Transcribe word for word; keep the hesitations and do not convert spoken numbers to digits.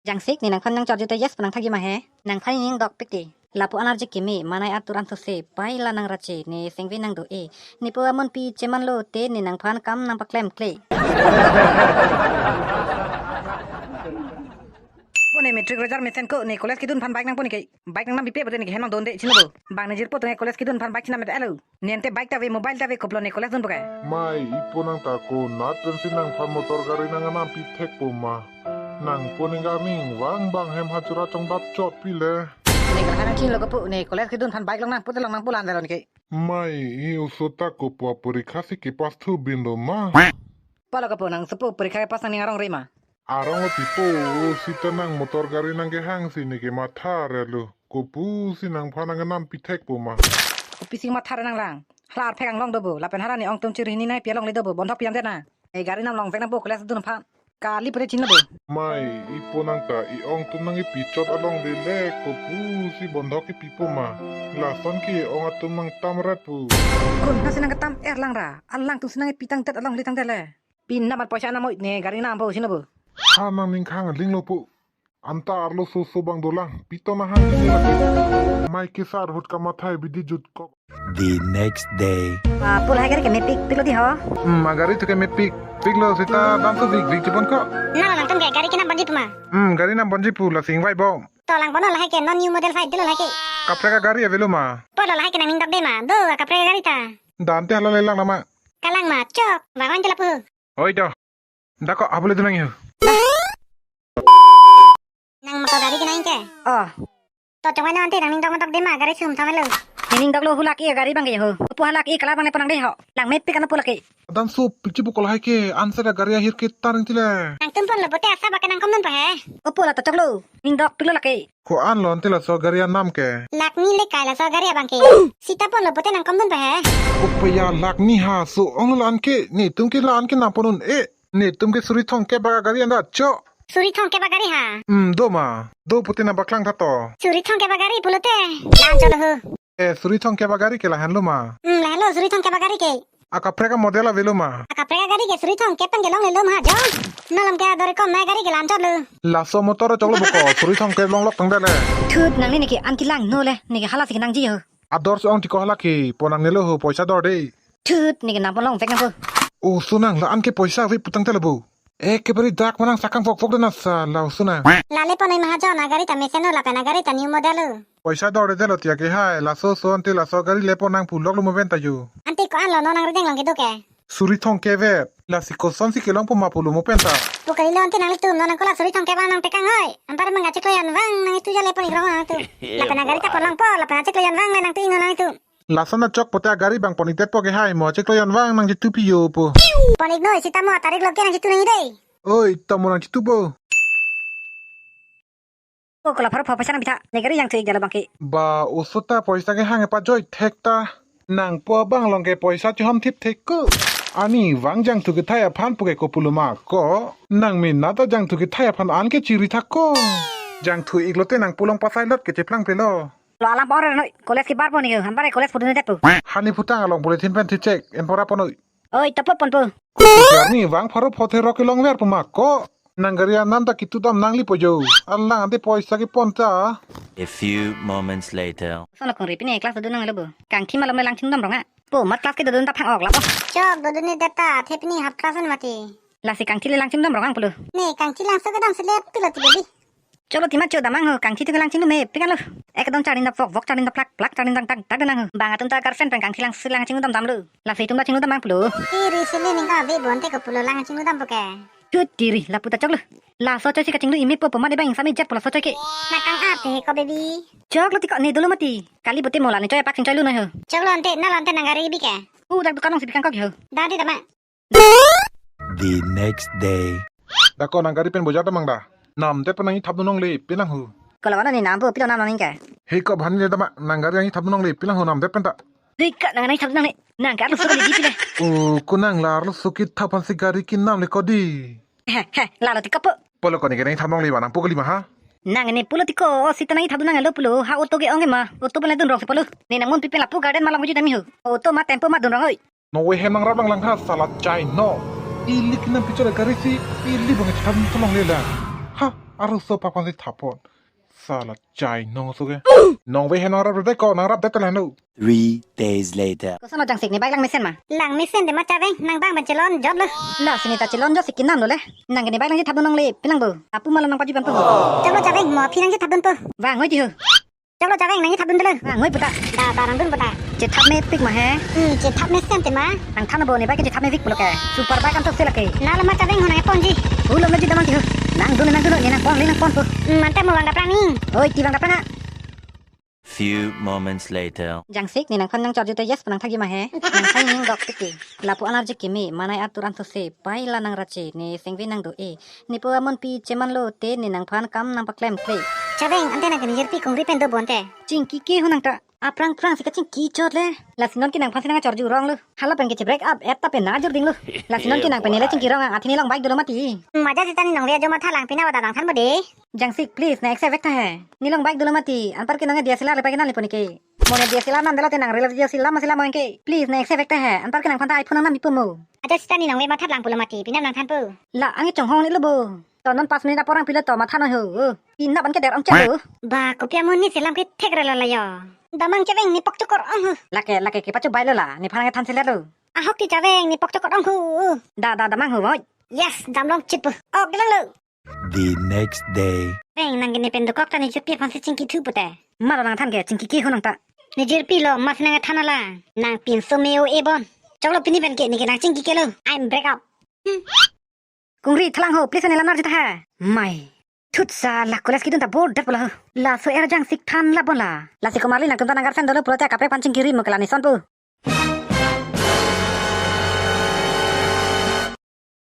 Jangsik, ne nangphan nangchot jute yes pu nangthakji ma he. Nangphan ning dokpik ti. Lapu an arje keme, manai atur an sose, pai la nangrache, ne sengve nangdo-e. Ne po amonpi chemanlo te ne nangphan kam nangpaklemkle. Bo ne matric result mesen ko ne college kedun aphan bike nangpo ne ke. Bike nangnam pipe pute ne ke hem nangdonde chino bo. Bang ne jirpo tu ne college kedun aphan bike chinam et alo. Ne ante bike ta ave, mobile ta ave, kopilo ne college dunpo ke. Mai, ipo nang ta konat pensi nangphan motor gari nangnam pithekpo ma. Nangpo ningga ning vang bang hem hachura chongdap chot pile. Ne ke lahai nangchinilo kopu, ne college kedun aphan bike longnang pute longnang pu la-an dalo ne ke. Mai, i oso ta kopu aporikha si kepass thu binlo ma. Polo kopu nang supu porikha kepass nang ning arong re ma. Arong lo pipo, sita nang motor gari nangkehang si ne ke matha relo. Kopusi nangphan nangnam pithekpo ma. Kopisi matha re nanglang. Hala arphek anglong do bo. Lapen hala ne ong atum chiri hini nangpi alongle do bo. Bondhok pi-an det na. E gari nam longvek nangpo college dun aphan. Kali pute chinilo bo. Mai, ipo nang ta i-ong atum nangkepi chot alongle le kopusi bondhok kepipo ma. Lason ke ong atum nangtamret pu. Konatsi nangketam erlang ra. Alangtum si nangkepi tangdet alongle tangdet le. Pin namat poisa namoi ne gari nampo chino bo. Ha nang ning khang linglo pu. Anta arloso so bang dolang. Pito na hang ini lagi. Mai kesar hut kamathai bidi jut kok. The next day. Ah, pu lahai gari ke mepik, piklo ti ho. Hmm, a gari tu ke mepik. Piklo sita damso vik vik chipon ko. Na nangtum ke gari kenam banji pu ma. Hmm, gari nam banji pu lasi ingvai bom. To langponnon lahai ke non new model five dilo lahai ke. Kaprek a gari avelo ma. Polo lahai ke nang ning dokde ma. Do a kaprek a gari ta. Dante hala lelang nama. Kalang ma chok. Bang wan je lapu. Oi do. Dako abule dunang yo. Nang mako gari kenang ke? Oh. To chongvai non ante nang ning dok dok de ma gari sum thamelo. Ning dok lo hulak i gari bang ke ho. Opo halak i kala bang ne panang de ho. Lang mepik ano pulak i. Damso pikchi bukol hai ke answer gari ahir ke taring tile. Nangtum ponlo pute asa bak nangkomdun pa he. Opo la to choklo. Ning dok piklo lake. Ko-an lo ante laso gari anam ke. Lakh ni le kai laso gari abang ke. Sita ponlo pute nangkomdun pa he. Opo ya lakh ni ha so ong lo an ke netum ke la an ke nangponun e. Netum ke suri thomkep bak a gari anda cho. Suri thomkep bak gari ha. Hmm, do ma. Do pute nangpaklang tha to. Suri thomkep bak gari pulote. La-an cholo ho. Eh, suri thomkep bak gari ke lahenlo ma. Hmm, lahenlo suri thomkep bak gari ke. A kaprek a model avelo ma. A kaprek a gari ke suri thomkep pen ke longlelo ma jo. Nolom ke ador kom ma gari ke la-an cholo. Laso motor choklo boko suri thomkep longlok tangdet le. Thut nang ne ke an kelang no le ne ke hala si nangji ho. Ador so ong tiko hala ke ponang nelo ho poisa dorde. Thut ne ke nangpon longvek nangpo. O sunang la an ke poisa ave pu tangdet le bo. Ekebari dak manang sakang vok vok dana sa la o sunang. Lale ponoi mahajon a gari ta mesen lo lapen a gari ta new model lo. Poisa dorde delo tiya ke hai laso so ante laso gari le pon nang pulok lo mo pen ta yo. Ante ko-an lo non nang rideng long kedo ke. Suri thomkep vet. Lasi kosonsi kelong po ma pulo mo pen ta. Pu kalilo ante nanglitum non nang kola suri thomkep bang nangtekang hoi. Anpar bang achiklo jan vang nangtum jale pon ikrong nangtum. Lapen a gari ta pon longpo lapen achiklo jan vang le nangtum ingno nangtum. Lason achok pute a gari bang pon-ikdet po ke hai mo chiklo jan vang nangchitu pi yo po. Pon-ik noi sita mo tarik lo ke nangchitu nang dei. Oi, tamo nangchitu po. O kola pharo pho poisa nangpitha. Ne gari jangthu-ik jalo bang ke. Ba, oso ta poisa kehang epajoi thek ta. Nangpo abang along ke poisa chihom thip thek ko. Ani vang jangthu kethai aphan pu ke kopulo ma ko. Nang mena ta jangthu kethai aphan an ke chiri thak ko. Jangthu-ik lote nang pulong pasai lot ke cheplang pelo. Lo alam pore noi, college ke bar po ne ke, han bar college pudun det po. Hani phutang along polythene pen thichek, en pora ponoi. Oi, tapo ponpo. Ni vang pharo phothe rok kelong ver po ma ko. Nang gari anam ta kitu dam nangli po jo. Alang ante poisa kepon ta. A few moments later. Sono kongri pine class dodun nanglo bo. Kangthi malom le lang chingdam rong a. Po mat class ke dodun ta phang-ok lapo. Chok dodun ne data, the pine half class an mati. Lasi kangthi le lang chingdam rong ang pulo. Ne kangthi langso kedam selep pilo ti beli. Choklo ti ma cho damnang ho, kangthi tu kelang chinglu mepik an lo. Ekdom charlin dap vok vok charlin dap plak plak charlin dang dang dang nang ho. Bang atum ta girlfriend pen kangthi lang si lang chinglu dam damlo. Lasi itum ta chinglu damnang pulo. Iri sili ning ave bonte kopulo lang chinglu dam po ke. Thut tiri lapu ta choklo. Laso choi si kachinglu imi po po ma de bang sami jet po laso choi ke. Nakang ap te ko baby. Choklo ti ko ne dolo mati. Kali bote mola ne choi apak sing choi lu noi ho. Choklo ante na lo ante nang gari bi ke. U dak dukan nong si bikang kok ho. Dadi tama. The next day. Dako nang gari pen bojar damang da. Namdet pen nangji thap dunong le pinang hu. Kola wana ni nampo pilo nam nang ke. Hei ko bhan le dama nang gari nangji thap dunong le pinang hu namdet pen ta. Dika nang nangji thap dunong le. Nang ke arloso kali di pile. O ko nang la arloso kethap aphan si gari kenam le ko di. He he lalo ti kopo. Polo ko ne ke nangji thap dunong le ba nangpo kali ma ha. Nang ne pulo ti ko o sita nangji thap dunong lo pulo ha auto ke ong ke ma. Auto pen le dun rong si pulo. Ne nang mun pipen lapu garden ma long ju dami hu. Auto ma tempo ma dun rong oi. No we hem nangrap lang lang ha sala chai no. Ili kenam pichor gari si ili bang cham tolong le la. Ha. Arloso aphan si thap pon. Sala chai nong so ke. Nongve he nangrap dei ko, nangrap det ta lanu. Three days later. Koson lo Jangsik, ne bike lang mesen ma? Lang mesen de ma Chaveng, nang bang ban chelon jot lo. Lasi ne ta chelon jot si kinam lo le. Nang ke ne bike lang chethap dun longle, pilang bo. Apu ma lo nang paju bang po. Choklo Chaveng, mo aphi nang chethap dun po. Vang ngoi ti ho. Choklo Chaveng, nang chethap dun dolo. Vang ngoi puta. Da, da nang dun puta. Chethap mepik ma he. Hmm, chethap mesen te ma. Nang than bo ne bike chethap mepik pulo ke. Super bike an to se lake. Na lo ma Chaveng, ho nang ponji. Hu lo ma ji damang ti ho. Nang dun, nang dun, ne nang pon, ne nang pon po. Hmm, mante mo vang dapra ni. Oi, ti vang dapra na. Few moments later. Jangsik, ne nangphan nang chorju te yes pu nang thagi ma he. Nang thai ning dok tiki. Lapu alarji kimi, manai atur an those, pai la nang rache, ne sengve nang do e. Ne po amonpi cheman lo te, ne nangphan kam nang paklem kle. Chaveng, ante nang ke ne jirpi Kungri pen do bon te. Chingki ke ho nang ta. Aphrang phrang si kachingki chot le. Lasi non ke nangphan si nang chorju rong lo. Hala pen ke che break up, et ta pen na jur ding lo. Lasi non ke nang pen ne le chingki rong ang, athe ne long bike dolo mati. Maja sita ne nongve ajo matha lang pina wada nang than bo de. Jangsik, please, nang accept vek tha he. Ne long bike dolo mati, anpar ke nang D S L R le pai ke nang le pon ke. Mo ne D S L R nang dolo te nang reels video si lam si lam ke. Please, nang accept vek tha he. Anpar ke nangphan ta iPhone nang nam ipo mo. Ajo sita ne nongve matha lang pulo mati, pina nang than po. La, ang chonghong ne lo bo. To non pas minute apor ang pilo to matha noi ho. Pina ban ke der ong chalo. Ba, kopi amun ne selam ke thek rela la yo. Damang Chaveng ne pok chokor ong ho. Lake, lake ke pacho bai lo la, nephan nang than si le lo. Ahok ti Chaveng ne pok chokor ong ho. Da, da, damang ho, boy. Yes, damlong chit po. Ok, gelang lo. The next day. Veng, nang ke ne pen dokok ta ne jirpi aphan si chingki thu pute. Ma lo nang than ke chingki ke ho nang ta. Ne jirpi lo, ma si nang than ala. Nang pinso me-o e bon. Choklo pini pen ke ne ke nang chingki ke lo. I'm break up. Hmm. Kungri thalang ho, please ne lamnar jita ha. Mai. Thut sala college kidun ta bor det bola ho. Laso er Jangsik than la bon la. Lasi komarli nangtum ta nang garsen dolo pulote kaprek aphan chingkiri mo ke la ne son po.